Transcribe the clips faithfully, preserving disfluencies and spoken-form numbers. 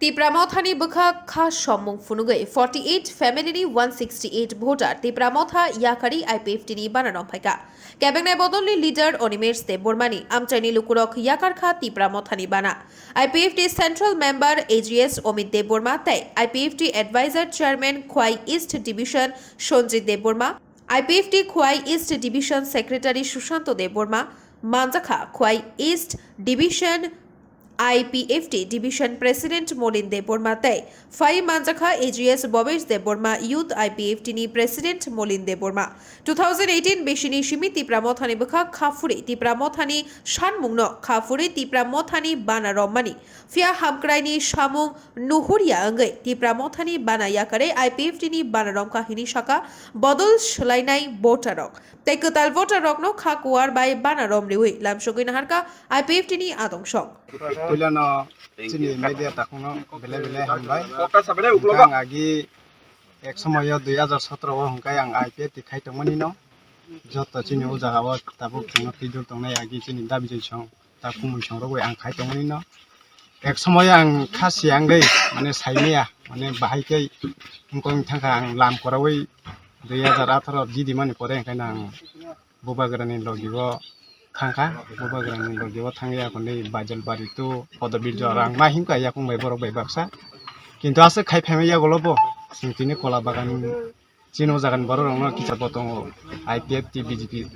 Tipra Mothani bwkha kha sommung phunugwi forty eight family ni one sixty eight voter Tipra Motha yakarwi I P F T ni bana rwng phaikha. Kebengnai bodolni leader Onimesh Debbarmani amchaini lukurok yakarkha Tipra Mothani bana. I P F T Central Member A G S Omit Debbarma tei I P F T Advisor Chairman Khwai East Division Sanjit Debbarma, I P F T Khwai East Division Secretary Sushanto Debbarma, manjakha Khwai East Division I P F T Division President Molin Debbarma tei phai manjakha A G S Bhabesh Debbarma, Youth I P F T ni President Molin Debbarma. Two thousand eighteen bisini simi Tipra Mothani bwkha kha phuri Tipra Mothani sanmungno kha phuri Tipra Mothani bana romani. Phiya hamkraini samung nuhurya wngwi Tipra Mothani bana yakarwi I P F T ni bana romkha hini saka bodol swlainai voter rok. Tei kwtal voter rokno kha kuwar bai bana rom riwi lamsogwi naharkha I P F T ni adong song. Puilano chini media takhukno belai belai hambai. Ang agi ek somoyo dui hajar sotro o hwnkhe ang I P F T khai tongmani no. Joto chini o jaga o tabuk chwngno twijol tongnai agi chini dabi jai song. Ta kumui song rogwi ang khai tongmani no. Ek somoyo ang kha siyangwi mane saimaya mane bahai khe wngkong thangkha ang lam korawi dui hajar atharo didi mani pore hwnkhe no ang Bubagrani logi o thangkha, Bubagrani logi o thangya hwnwi Baijalbari to Podobir jora ang ma himkha yakung bai borok bai baksa. Kintu aswk khai phaima yagulo bo chwng tini Kola Bagan chini o jagani borok rokno kicha bo tongo, I P F T B J P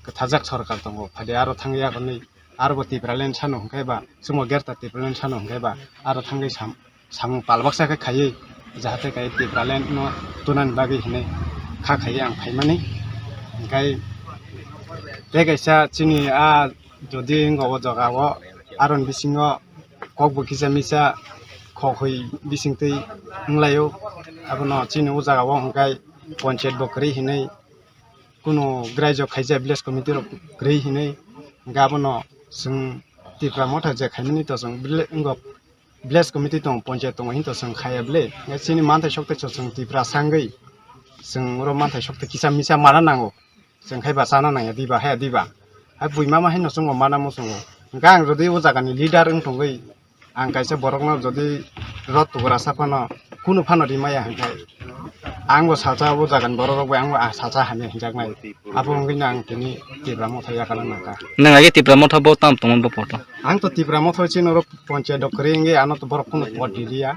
kwthajak sorkar tongo, phade aro thangya hwnwi aro bo Tipraland sano hwnkhe ba, chwngbo Greater Tipraland sano hwnkhe ba, aro thangwi sam-, samung palbaksa khe khaiwi, jahate khe Tipraland no tunani bagwi hinwi kha khaiwi ang phaimani. Hwnkhe tei kaisa chini a jodi wngkha o jaga o, aroni bisingo kok bo kisa misa khok hoi bisingtwi wnglaio, abono chini o jaga o hwnkhe ponchayat bo kwrwi hinwi kunu graijo khaijak village committee rok kwrwi hinwi hwnkhe abono chwng Tipra Motha je khaimani to chwng village, wngkha village committee tongo, ponchayat tongo hinto chwng khaiya bwle. Hwnkhe chini manthai sokte chwng Tipra sangwi chwng oro manthai sokte kisa misa mana nango. Chwng khai ba chana nangya diba, haya diba. Hai bui mama haino chwngbo mana muchungo. Hwnkhe ang jodi o jagani leader wng tongwi, ang kaisa borokno jodi rot tugra sa phano, kunu phano rimaya hwnkhe, angbo salsa o jagani borok rok bai angbo salsa hamya hinjaknai. Abo wngwi no ang tini Tipra Motha yakala nangkha. Nwng agi Tipra Motha bo tam tongmani bo poto? Ang to Tipra Motha chini oro ponchayat dok kwrwi wngwi ano to borok kunu pot riliya.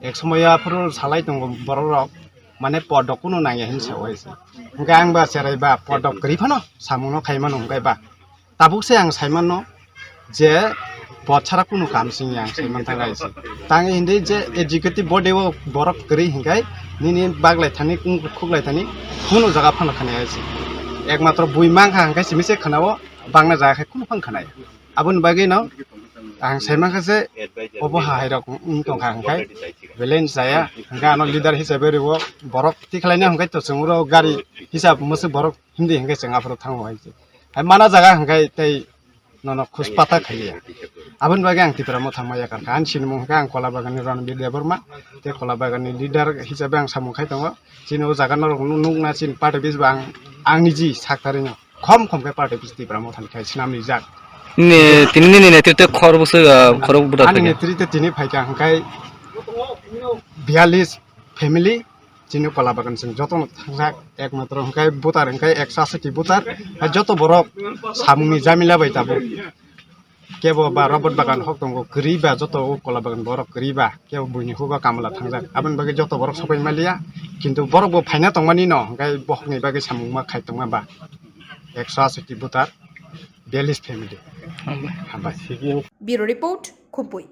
Ek somoya aphuru salai tongo borok rok, mane pot rok kunu nangya hinwi sawi se. Hwnkhe ang ba cherai ba pot rok kwrwi phano samungno khaimano hwnkhe ba. Tabuk se ang saimanno je pot sara kunu kam singya ang saiman thangkha se. Tangwi hindi je executive body o borok kwrwi hwnkhe nini baglai thani khuklai thani kunu jaga phano khwnaya se. Ekmatro bui mankha hwnkhe simi se khwnao, bangna jaga khe kunu phano khwnaya. Aboni bagwi no ang saimankha je obo hahairok wng tongkha hwnkhe belai chaya hwnkhe ano leader hisabe rwo borok tikhlaina hwnkhe to chwng oro gari hisab mwswk borok hindi hwnkhe chwng aphuru thango hai se. Hai mana jaga hwnkhe tei nono khuspata khaiya. Aboni bagwi ang Tipra Motha ma yakarkha. Ani sinimung hwnkhe ang Kola Baganni Ranbir Debbarma, tei Kola Baganni leader hisabe ang samung khai tongo. Chini o jaga norok nukna chini party office bo ang, ang niji saktarino. Khom khom khe party office Tipra Mothani khai swnam rijak. Ni, tini nini netritwe khor bwswk, ah, khorok buda Ani phaikha? Netritwe tini phaikha hwnkhe biyalish family chini Kola Bagan chwng jotono thangjak, ekmatro hwnkhe voter hwnkhe ekso aswk ti voter, hai joto borok samungni jamila bai tabuk. Kebo ba Robert Bagan hok tongo, kwrwi ba joto o Kola Bagan borok kwrwi ba, kebo buini hugo kamla thangjak. Aboni bagwi joto borok sopai maliya, kintu borok bo phaina tongmani no, hwnkhe bohokni bagwi samung ma khai tongma ba. Ekso aswk ti voter, biyalish family. Hambai. Bureau Report, Khumpui.